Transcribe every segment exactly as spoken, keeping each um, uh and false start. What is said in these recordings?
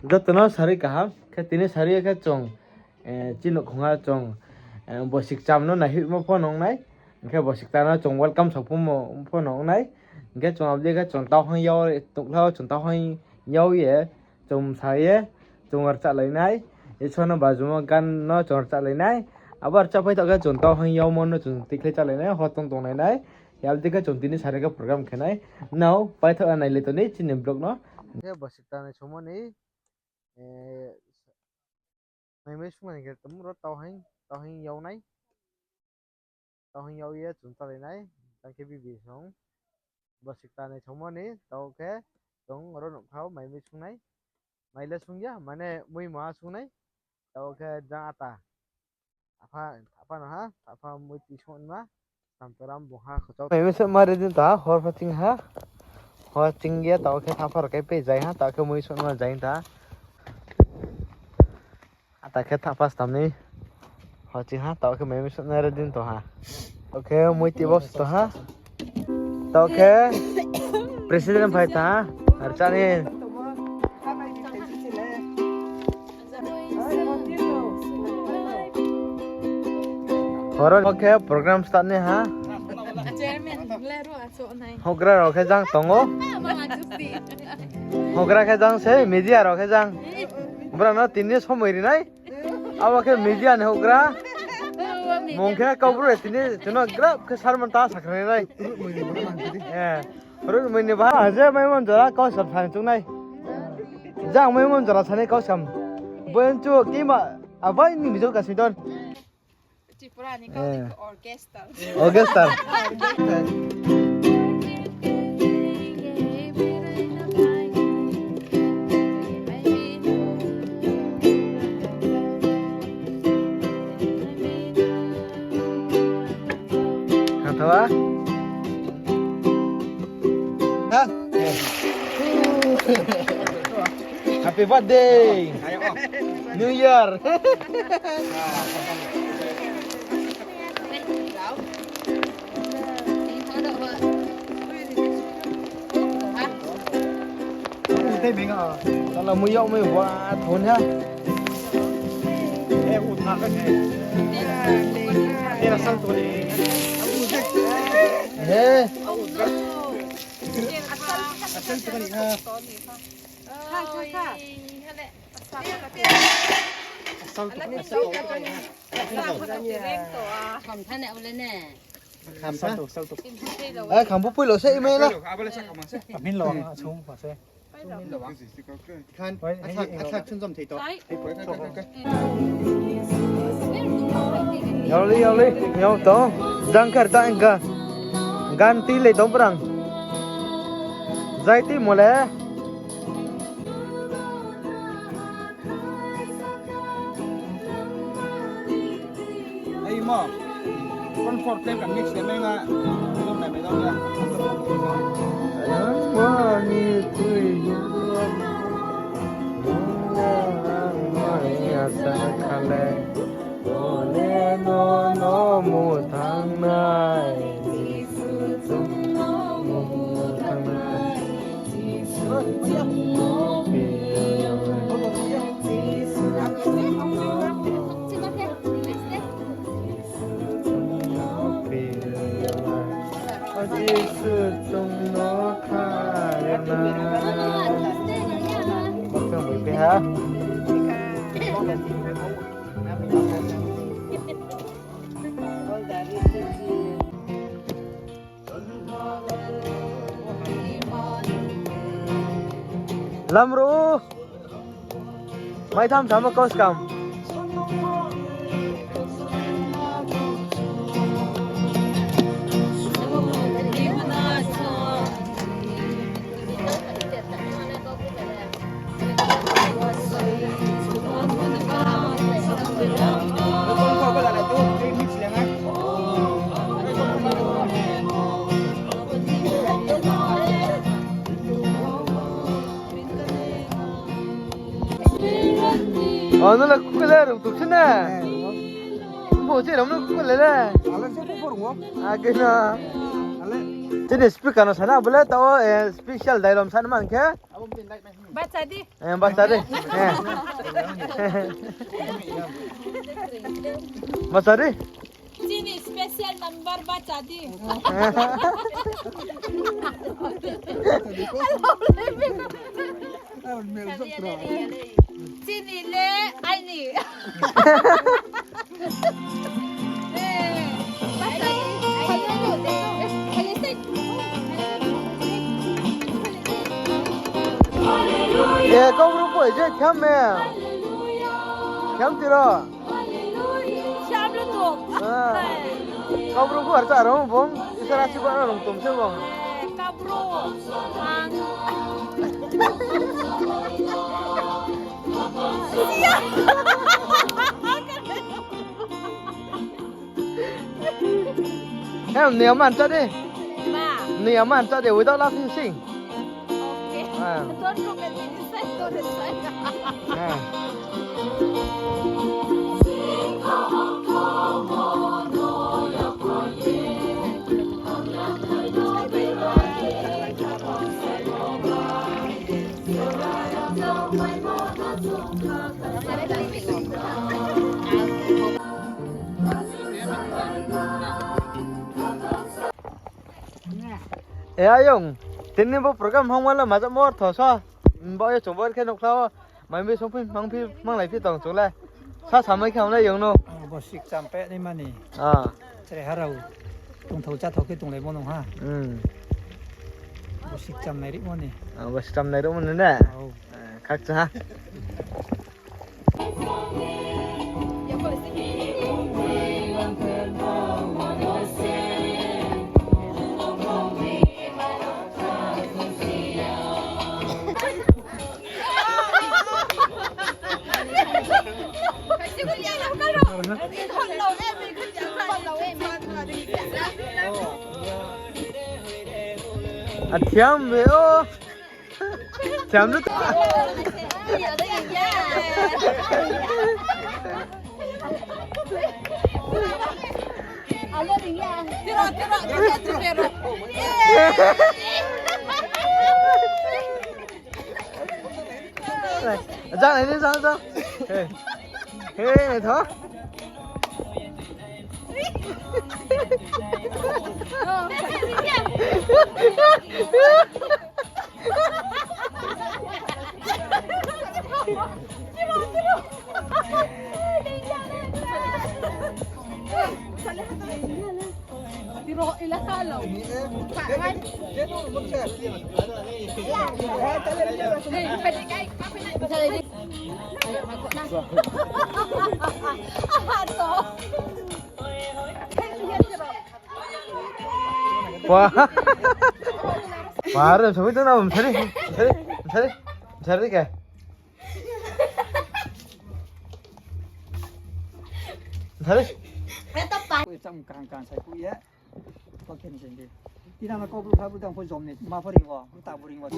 Joto no sari kaham, khe tini sari khe chung, eh, chini khongha chung, eh, bosi kcham no naihoihmo pho nung nai, hing khe bosi kta no chung welcome sokphumo pho nung nai, hing khe chung abo dei khe chung tauhang yao, tongkhlao chung tauhang yao ye, chung sa ye, chung rchahlai nai, Isor no bajumo gan no chung rchahlai nai, abo rchah phai tong khe chung tauhang yaomo no chung tikhlai chalai nai, ho tong tonglai nai, abo dei khe chung tini sari khe program khe nai, nao paithaoh ya nailai tong ni chini vlog no. Hing khe bosi kta nai songmo ni, eh, mai mai sungnai khe tongmo ro tauhang, tauhang yao nai. Tauhang yao ye chung chalai nai, tang khe bibi song. Bosi kta nai songmo ni, tao khe chung ro nouhkhao mai mai sungnai. Mai le sung ya, mane mui ma sungnai. Tao khe jang ata. Apha, apha no ha, apha mui ti songma. Samtoram bung ha khochao. Mai mai songma ready ta, hor pha ching ha. Hor ching ye tao khe thapha rao khe pe jai ha, tao khe mui songma jai ta. Ata khe thapha stam ni. Ho ching ha, tao khe mai mai songma ready tong ha. Tao khe mui ti box tong ha. Tao khe president phai ta ha. Rchah ni. Horo khe program start ni ha. Houhgra rao khe jang tong ou. Houhgra khe jang se, media rao khe jang. Brao no tini somoi ri nai. Abo khe media ni houhgra. Mung khe Kaubru tini chung no grap khe sermon ta sakhnari nai. Rutmoi ni baha je maimon jora kau sam sa chung nai. Jang maimon jora sanai kau sam. Bo nchu kima abai ni mijou kasing ton. Tripura ni kau orchestra. Orchestra. Khathoa. Happy birthday. New Year. Tala mui yag mui wa thon ha. He. Kham bu pui lo se imai na. Min lo, a chung pa se. Khan, athak chun jom thei to. Yao le, yao le, yao to. Jang kar ta engka. Gan ti le tong prang. Jai ti mo le. Ai mo. Kon for tem ka mix le menga. Lo na me lo ya. Ang wani tui. Ang wani asa khale. Ole no no mu thangnai. Jisu chung no mu thangnai. Jisu chung no pil. Jisu chung no pil. Jisu chung no kha ya na. Baksa mui pe ha. Lamru. Mai tham samo kau skam. Oh, no la kukele rung tuk sini. Bo je rung no kukele le. Ale se ko rung o. Ake na. Ale. Chini speaker no sana bole tao, eh, special dialogue sana man khe. Bacha di. Eh, bacha di. Eh. Bacha di. Chini special number bacha di. Chini le aini. E, kau bru poi je kham me. Kham tiro. Kham lu tu. Ah. Kau bru pho archa rong bong. Isor asi ba rong tum se bong. Eh, kau bru. Ang. Em, ni aman cha de. Ma. Ni aman cha de, without laughing, sing. Okay. Ah. Don't look at me this side, don't this side. Ah. E ayong, tini bo program hongma le majak mor tho so. Bo ye chung bo khe nukhla o. Mai mi songphi, mangphi, manglai phi tong chung le. Sa samai khe hamlai yong no. Bo sik cham pe ni mani. Ah. Chrai harau. Tongthau chathau khe tonglaimo nung ha. Hmm. Bo sik cham nai rimo ni. Ah, bo sik cham nai rimo ni ne? Au. Eh, khakcha ha. Athiam be o. Thiam lu. Jang ini jang jang. Hei. Hei, tho. Wah. Wah, ada sampai tu nama, msari, msari, msari, msari ke? Msari. Koi cham kang kang sai ku ya. Kau khe ni sende. Ina na kau bru kha bru dang pho jom ni ma pho ring wo, bru ta bru ring wo.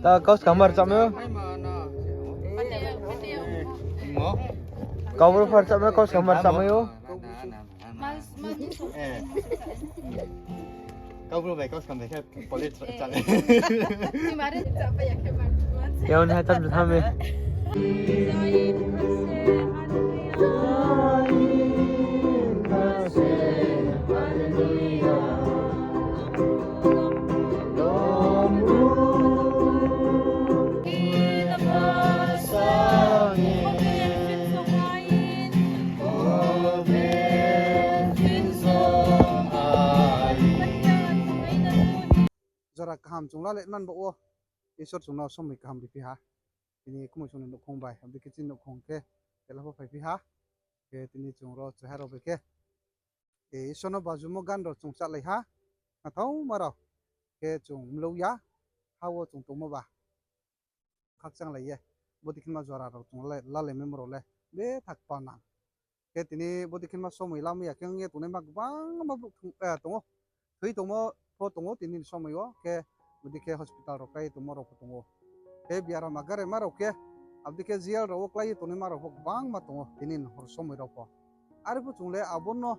Ta kau skang mar cham yo. Kau bru phar cham yo, kau skang mar cham yo. Kau bru bai kau skang bai khe poli chale. Yaun hai tam tham e. Jora kaham chung lalai man bo wo, Isor chung no somoi kaham riphi ha. Tini kumui song ni nouhkhong bai, abo dei khe chini nouhkhong khe, tela pho phaiphi ha. Khe tini chung ro chrai ha rao bai khe, Isor no bajumo gan rao chung chalai ha, nathao ma rao. Khe chung mlou ya, ha wo chung tongmo ba. Khakchang lai ye, bodei khe ma jora rao chung lalai, lalai maimo rao le, bethak pa nang. Khe tini bodei khe ma somoi lamai ya khe ong ye tongnai ma gbangma brouh tong, eh, tong ou. Thoi tongmo, pho tong ou tini ni somoi wo, khe bodei khe hospital rao klái ye tongmo rao pho tong ou. Khe biaram agarema rao khe, abo dei khe jail rao wo klái ye tongnaima rao pho gbangma tong ou tini ni hor somoi rao pho. Are pho chung le abo no,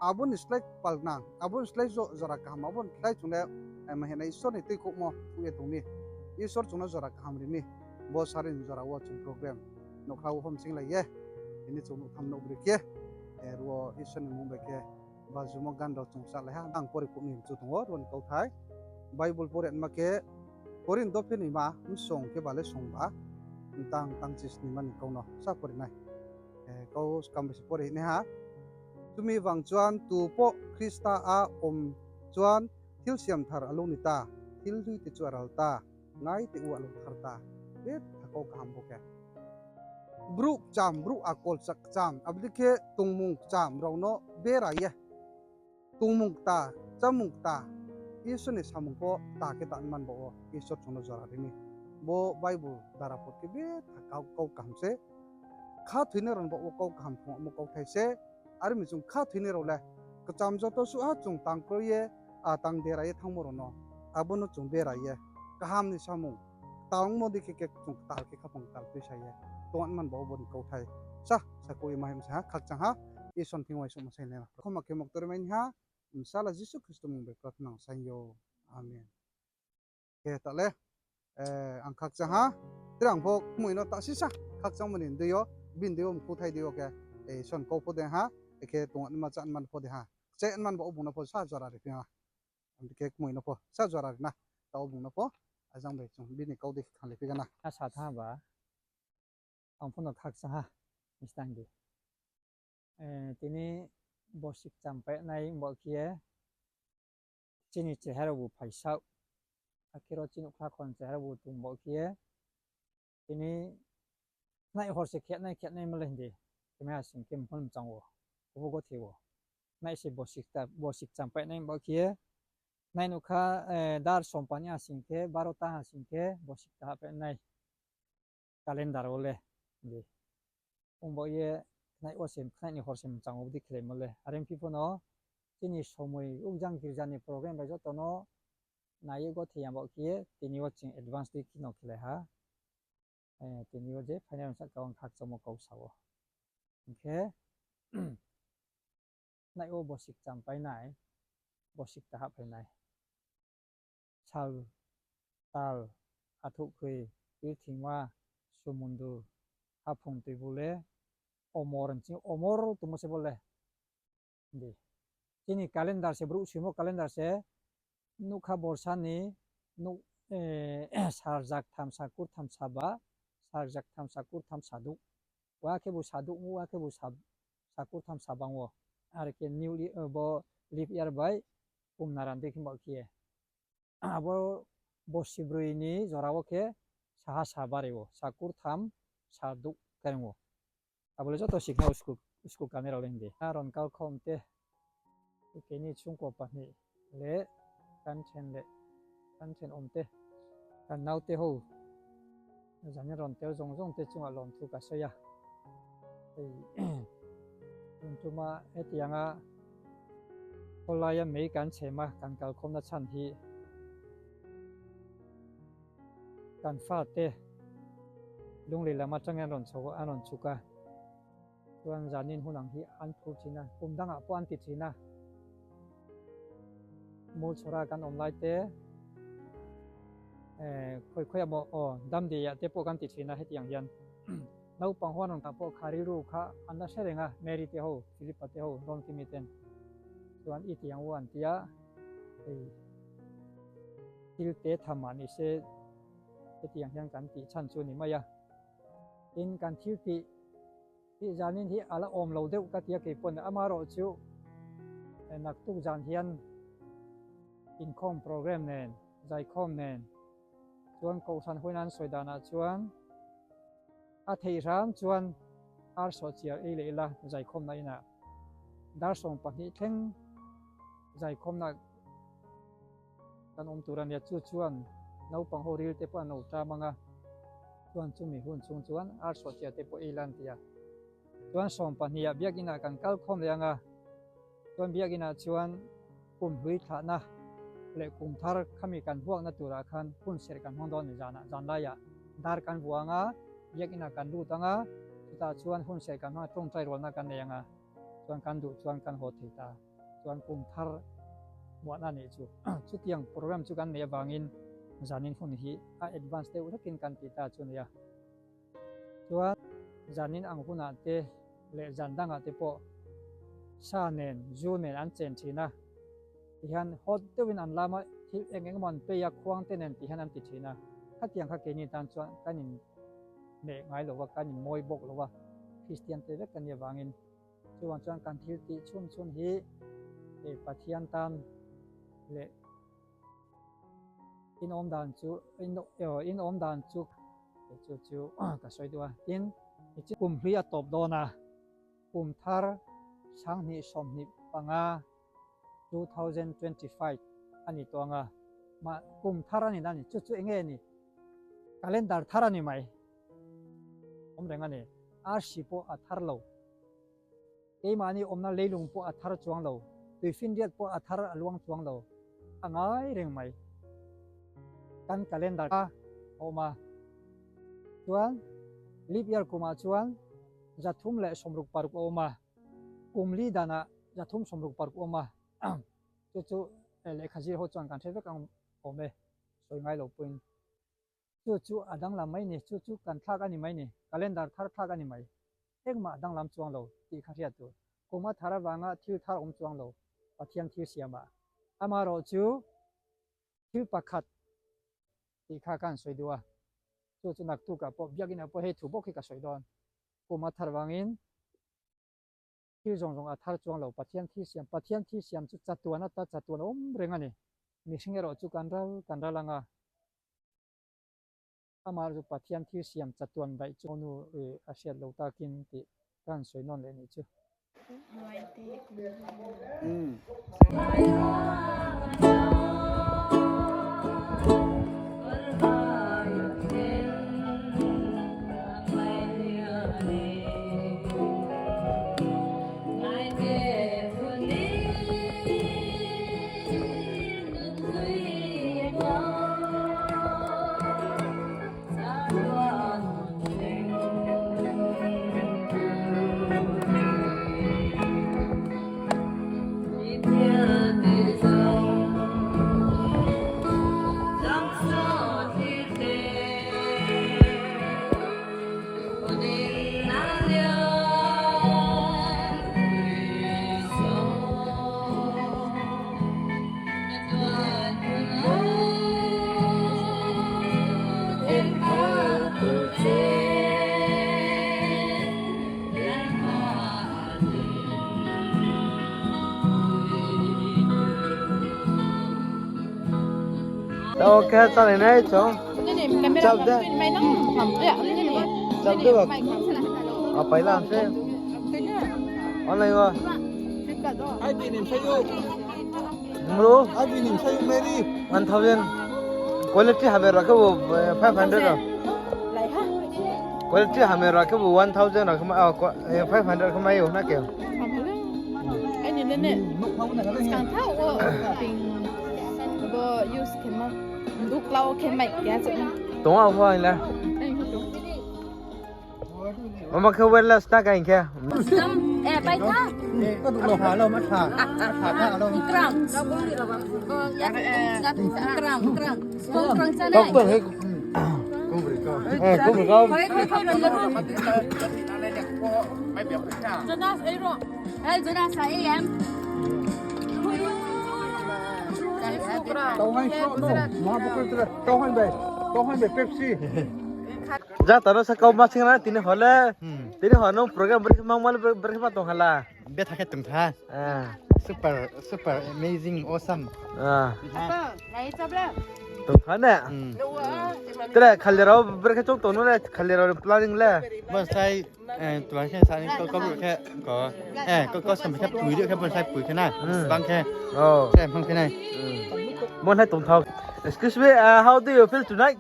abo ni slái palnang, abo ni slái jo-, jora kaham, abo ni slái chung le, eh, ma hing nai Isor ni tuikhouhmo thuh ye tong mi. Isor chung no jora kaham ri mi. Bo sari ni jora wo chung program nouhkhla wo hom sing lai ye, tini chung nouh tham nouh broi khe, eh, ro Isor ni mmung bai khe bajumo gan rao chung salai ha, ang pori phuh ni mchu tong ou, ro ni kauthai. Bible pore ma khe, Korinth dophi ni ma, bsong khe bale songba, tang tang chisnima ni kau no sa pori nai. Eh, kau skam bai se pori nai ha. Chumi bang chuan tu pho Khrista a om chuan thil siam thar alung ni ta, thil hlui te chu aral ta, ngai te u alung thar ta. Betha kau kaham bo khe. Bru kcham, bru akol chak kcham, abo dei khe tongmung kcham rao no bera ye. Tongmung kta, chámung kta, Isor ni samung pho kta khe tang man baoh wo Isor chung no jora ri mi. Bo Bible dara por khe betha kau, kau kaham se. Khathoinai rao ni baoh wo kau kaham phungmo kauthai se. Are mi chung khathoinai rao le kcham joto suh ha chung tang kroi ye, a tang bera ye thanngmo rao no, abo no chung bera ye, kaham ni samung, kta ongmo dei khe, khe chung ktal khe khaphang ktal tuisa ye tong man baoh wo bo ni kauthai sa, sakouh ye ma himsa ha, khakchang ha, Isor ni thing uaingsouhma sainai ma. Khoma khe moktori mai ni ha, Bsala Jisu Khristo mmung bai prarthana saing yo. Amen. Khe ta le, eh, ang khakchang ha, tre ang pho kmoi no ta sisa khakchangmo ni dei yo, bini dei yo, mkhuthai dei yo khe, eh, Isor ni kau pho dei ha, khe tong man cha man pho dei ha, kchai man baoh wo bung no pho sa jora ri phi ha. Khe kmoi no pho sa jora ri na, taoh bung no pho, ajang bai chung bini kau dei khe khanlai phi gana. Asa tha ba, ang pho no khakchang ha, mistang di. Eh, tini bosi kcham painai baoh khe ye, chini cheha rao bu phaisao, akhe ro chini khla khon cheha rao bu tong baoh khe ye, tini nai hor se khenai khenai ma le hing di, khe mai asing khe mphol mchang wo, kubu gothe wo, nai se bosi kta-, bosi kcham painai baoh khe ye, nai nukha, eh, dar sompani asing khe, barota asing khe, bosi kta hahpainai calendar wo le, di. Ong baoh ye, khnai wo se, khnai ni hor se mchang wo bdi khlaimo le. Are phi pho no, chini somoi ukjang girja ni program bai joto no nai ye gothe ya baoh khe ye, tini wo ching advance dei khe no khlai ha. Eh, tini wo je phainai rao sahka ang khakchangmo kau sa wo. Hing khe, nai wo bosi kcham painai, bosi kta hahphainai. Sal, tal, athouhkhoi, pirthima, sumundu, haphung tuibu le, omor hing, omor tongmo se bo le. Di. Chini calendar se, brouh soimo calendar se, nukha borsa ni, nuk, eh, sal jaktham, sal kurtham saba, sal jaktham, sal kurtham sadouh. Wa khe bu sadouh, wa khe bu sa-, sal kurtham sabang wo. Are khe new li-, eh, bo leap year bai, kum naran dei khe baoh khe ye. Abo bosi broi ni jora wo khe saha sa bari wo, sal kurtham, sadouh khe ong ou. Abo le joto sikma usku, usku kani rao le hing di. Aron kalkhom te, keni chungko pahni le, kanchen le, kanchen om te, kannau te hou. Jani ron te jong jong te chung a lon thu ka soya. Ei, lon thu ma, e tiang a, holaya mei kanchema, kan kalkhom na chan hi. Kan fa te, lunglei lama chang yan ron so, an ron chuka. Chuan zanin hun ang hi an phur china, kum dang ah pawh an ti china. Mul chhora kan awm lai te, eh, khoi khoi amo, aw, dam dia te pawh kan ti china hetiang hian. Naupang huan ang ta pawh kha rilru kha an la hre reng a, Mary te ho, Philippa te ho, Ron Kimi ten. Chuan i tiang u an tia, hei, thil te tham mah ni se, hetiang hian kan tih chhan chu ni mai a. Tin kan thil tih, tih zanin hi a la awm lo deuh ka tia kei pawn, amaherawhchu, eh, naktuk zan hian inkhawm program nen, zaikhawm nen, chuan kohhran huaina an sawi danah chuan a theih hram chuan ar sawhchiar ei leh ila zaikhawmna inah dar sawm pahnih thleng zaikhawmna kan awm tur a nia, chu chuan naupang ho ril te pawh an lo ṭam ang a, chuan chumi hun chhung chuan ar sawhchiar te pawh ei la an ti a. Chuan sawm pahnih ah biak inah kan kal khawm leh ang a, chuan biak inah chuan kum hlui thlahna le kumthar khami kan buak na tura khan hun ser kan hong don ni jana, jan la ya. Dar kan buang a, yak ina kan lu tang a, chuta chuan hun ser kan hong tong trai rol na kan nei ang a. Chuan kan duh chuan kan haw thei ta. Chuan kumthar buak na ni chu. Chutiang program chu kan nei avangin zanin hun hi a advance te urakin kan ti ta chu nia. Chuan zanin ang huna te leh zan danga te pawh sa nen, zu nen an chen ṭhin a. Tihian hot deuhin an lam a, thil eng eng maw an pei a, khuang te nen tihian an ti ṭhin a. Khatiang kha keini tan chuan kan in neh ngai lo va, kan in mawi bawk lo va. Kristian te vek kan nih avangin. Chuvang chuan kan thil tih chhun chhun hi, eh, Pathian tan leh in awm dan chu, in, eh, in awm dan chu, eh, chu, chu, ka sawi duh a. Tin, eh, chu kum hlui a tawp dawn a, kum thar sang hnih sawm hnih panga, two thousand twenty-five a ni tuang a. Ma, kum thar a ni na ni, chu, chu eng nge ni? Calendar thar a ni mai. Awm reng a ni, arsi pawh a thar lo. Keimahni awmna leilung pawh a thar chuang lo, tuifinriat pawh a thar a luang chuang lo, a ngai reng mai. Kan calendar a awm a. Chuan leap year kumah chuan zathum leh sawmruk paruk a awm a. Kum li dana zathum sawmruk paruk a awm a. Chu chu, eh, lehkha zir ho chuan kan hre vek ang awm e, sawi ngai lo puin. Chu chu a danglam mai ni, chu chu kan thlak a ni mai ni, calendar thar thlak a ni mai. Engmah a danglam chuang lo tih kha hriat tur. Kum a thar avanga thil thar awm chuang lo, Pathian thil siam a. Amaherawhchu thil pakhat tih kha kan sawi duh a. Chu chu naktuk ah pawh, biak in ah pawh hei thu bawk hi ka sawi dawn. Kum a thar vangin thil zawng zawng a thar chuang lo, Pathian thil siam, Pathian thil siam chu chatuan ata chatuan a awm reng a ni. Mihring erawh chu kan ral, kan ral ang a. Amaherawhchu Pathian thil siam chatuan daih chu nu, eh, a hriat lo takin tih kan sawi nawn leh ni chu. Tao khe chálai nai chong. Nini camera chap de. Nini mai nang. Ya, nini. Chap de ba. Nini mai. A, pai la se. Online wa. Ai, bini sayu. Bro. Ai, bini sayu meri. One thousand. Quality hamya ra khe bo, eh, five hundred ra. Quality hamya ra khe bo one thousand ra khe ma, ah, qua-, eh, five hundred khe mai yo na ke. Ai ni le ne. Skang tha o ping bo use khe ma. Duk lau khe mai kya se. Tong a pho ai la. Ai ni to. Mama khe wireless ta ka hing khe. Eh, pai tha. Ka duk lo ha lo ma tha. Tha tha lo. Kram. Kram, kram. Kram chá nai. Doctor he. Eh, kong bri kau. Jonas, ei ro. Eh, Jonas, ei em. Tau hai so no. Ma bukul tra. Tau hai bai. Tau hai bai Pepsi. Ja taro sa kau ma sing na tini hole. Hmm. Tini hole no program beri mang mal beri ma tong hala. Betha khe tong tha. Ah. Super, super amazing, awesome. Ah. Apa? Nai chap le. Tong tha ne? Hmm. Tere khali rao beri khe chong tong no le, khali rao planning le. Bo sai, eh, tuan khe sani ko, ko khe ko. Eh, ko, ko sam khe pui ri khe bo sai pui khe na. Hmm. Bang khe. Oh. Sai bang khe nai. Hmm. Mo nai tong tha. Excuse me, uh, how do you feel tonight?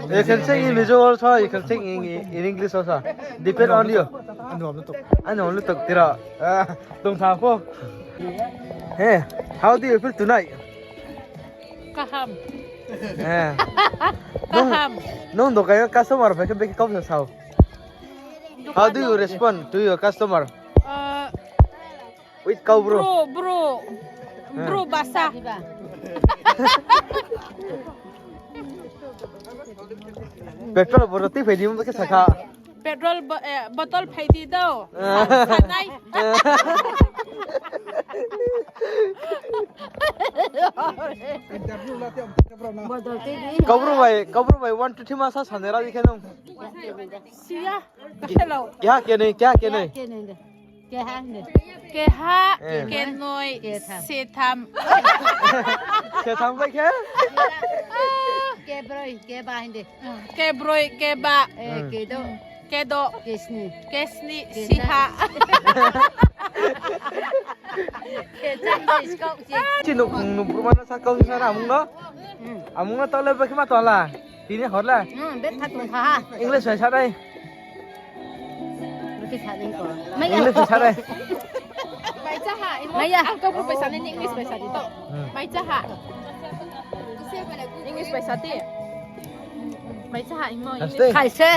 You can sing in Mizo also, you can sing in, in English also. Depend on you. Ano lutuk tira. Ah, tong tha pho. Hey, how do you feel tonight? Kaham. Eh. Kaham. Nung dokai o customer bai khe beki kau sa sao. How do you respond to your customer? Uh, with Kaubru? Bru, Bru. Eh. Bru basa. Petrol bottle tui phai di, mo khe sakha. Petrol bo-, eh, bottle phai di do. Ah. Sa-, sanai. Kaubru bai, Kaubru bai, one, two, three ma sa sanai ra di khe nung. Siya. Hello. Keha, kenoi, keha, kenoi. Keha, kenoi. Keha, eh, kenoi, ketham. Setham. Setham bai khe? Kebroi, keba hing di. Kebroi, keba. Eh, hmm, kedo. Kedo. Kesni. Kesni, kena. Siha. Kecham, siskau, si. Chini nung, nung bru ma no sa kau sa na amung no? Hmm. Amung no tole bai khe ma tola. Tini hor la. Hmm, betha tong kha ha. English bai sa dai. English bai sa dai. Maya. Ang kau bru bai sa ni English bai sa di to. Hmm. Maya ha. English bai sa di. Maya ha, imo English. Khaise.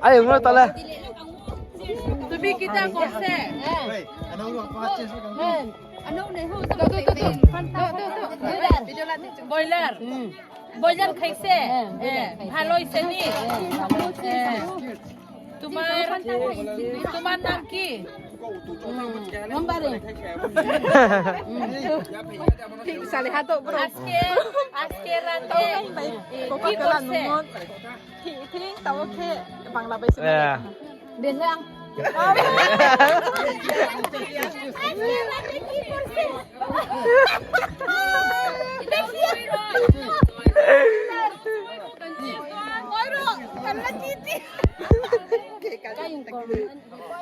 Ai, ungno tale. Tubi kita korse. Boiler. Boiler khaise. Bhaloi se ni. Tomar, tomar nam ki? Azke, azke rate ki korse? Thing, thing, tao khe Bangla bai se. Belang.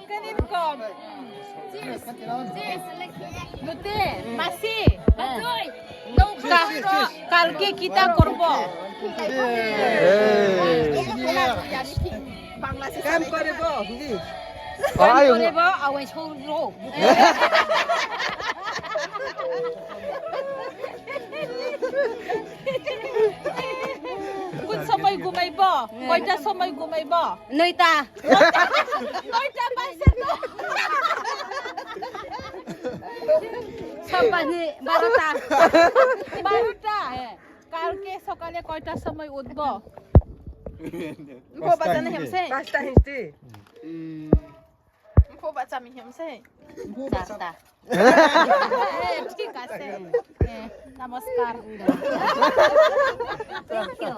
Kanin kom. Cheers. Cheers. Lute, masi. Nung kaham no kalke kita korbo. Kam koribo, hindi. Kam koribo, awai soro. Kun somoi gumaibo? Koita somoi gumaibo? Noita. Noita bai se to. Sombar ni barota. Barota. Kalke sokale koita somoi utbo? Pasta hinti. Pasta hinti. Mpho ba chami him se. Charta. Eh, thik ase. Eh, namaskar. Thank you.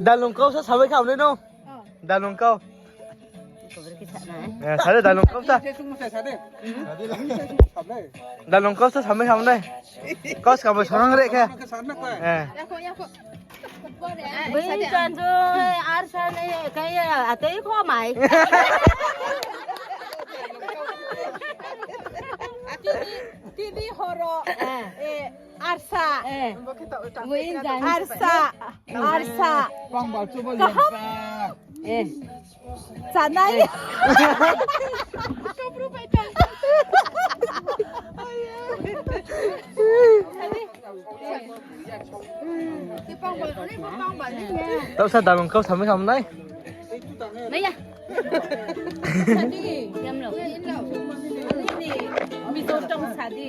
Dalung kau sa sabai kha ne no? Dalung kau. Eh, sare dalung kau sa. Dalung kau sa samai kha ne. Kau sa kau sorang re khe. Eh. Bini chanjo, eh, arsa ne, kaya, atei kho mai. Tini, tini horo, eh, arsa. Eh. Arsa, arsa. Kaham. Eh. Chanai. Tau sa dalung kau samai samnai. Naya. Sadi. Yamlo. Ini, ini. Mizo tong sadi.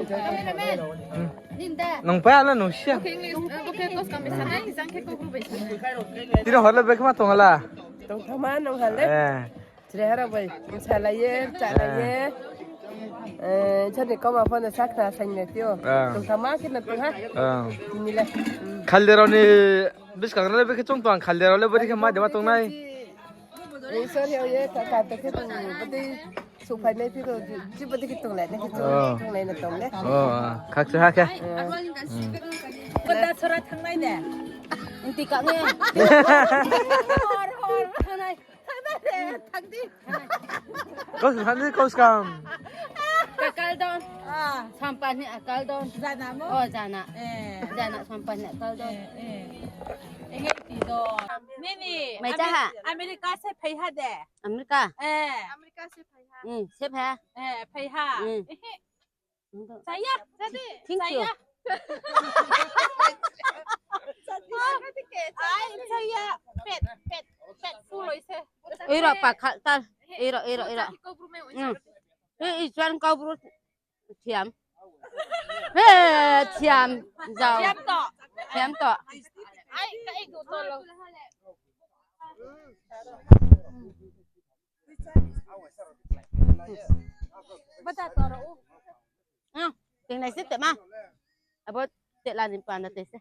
Cameraman. Nung pa ano nung sia. Tira hor le bek ma tong hala. Tong thama nung hale. Eh. Chire hara bai. Salaiye, chalaye. Eh, chani koma phone sakna sangna tio. Ah. Tong thama kina tong ha. Ah. Nila. Khalde rao ni biskang le bek chung tong khalde rao le bari khe ma de ma tong nai. Isor heo ye, ka, ka, to khe tong, badi suphai nai phiro, ji badi khe tong lai, nai khe tong, tong lai na tong le. Oh, khaksa ha khe. Bada sora thang nai de. Inti ka nge. Hor, hor, thang nai. Thang nai de, thang di. Kau sa thang di, kau skam. Kakal don. Sampa ni akal don. Jana mo? O, jana. Eh. Jana sampa ni akal don. Eh, eh. Engai ti do. Nini Mai cha ha? America se phai ha de? America? Eh. America se phai ha. Hmm, se phai ha. Eh, phai ha. Hmm. Ehe. Saya, jadi. Thank you. Saya. Ai, saya. Pet, pet, pet, fuloi se. Iro pa kha tal. Iro, iro, iro. Hmm. Eh, ichuan kau bru. Thiam. He, thiam. Jao. Thiam to. Thiam to. Ai, ka ai du to lo. Bada to ro u. Hmm, ting nai se te ma. Abo te la ni pa na te se.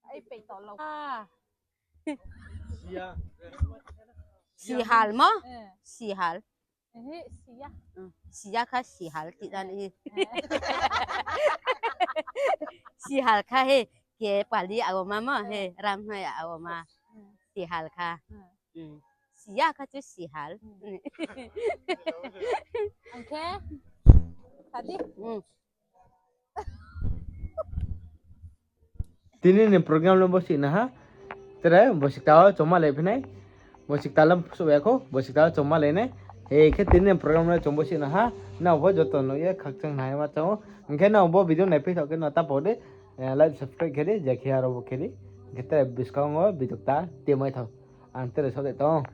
Ai, pe to lo. Ah. Sihal mo? Eh. Sihal. Ehe, siya. Hmm, siya kha sihal ti dan he. Eh. Sihal kha he, ke pali aoma mo he, ram hai aoma. Hmm. Sihal kha. Hmm. Hmm. Siya kha chu sihal. Hmm. Ang khe, tadi. Hmm. Tini ni program no bo si na ha. Tere bo sikta o chongma lai phinai. Bo sikta lam so ya kho, bo sikta o chongma lai nai. He khe tini ni program no chong bo si na ha. Nrao bo joto no ye khakchang nai ma chong. Hing khe nrao bo video nai phi thok khe no ta pho de. Eh, like, subscribe khe di, je khe aro bo khe di. Hing khe tere buskang o video ta te mai thok. Ang tere so de tong.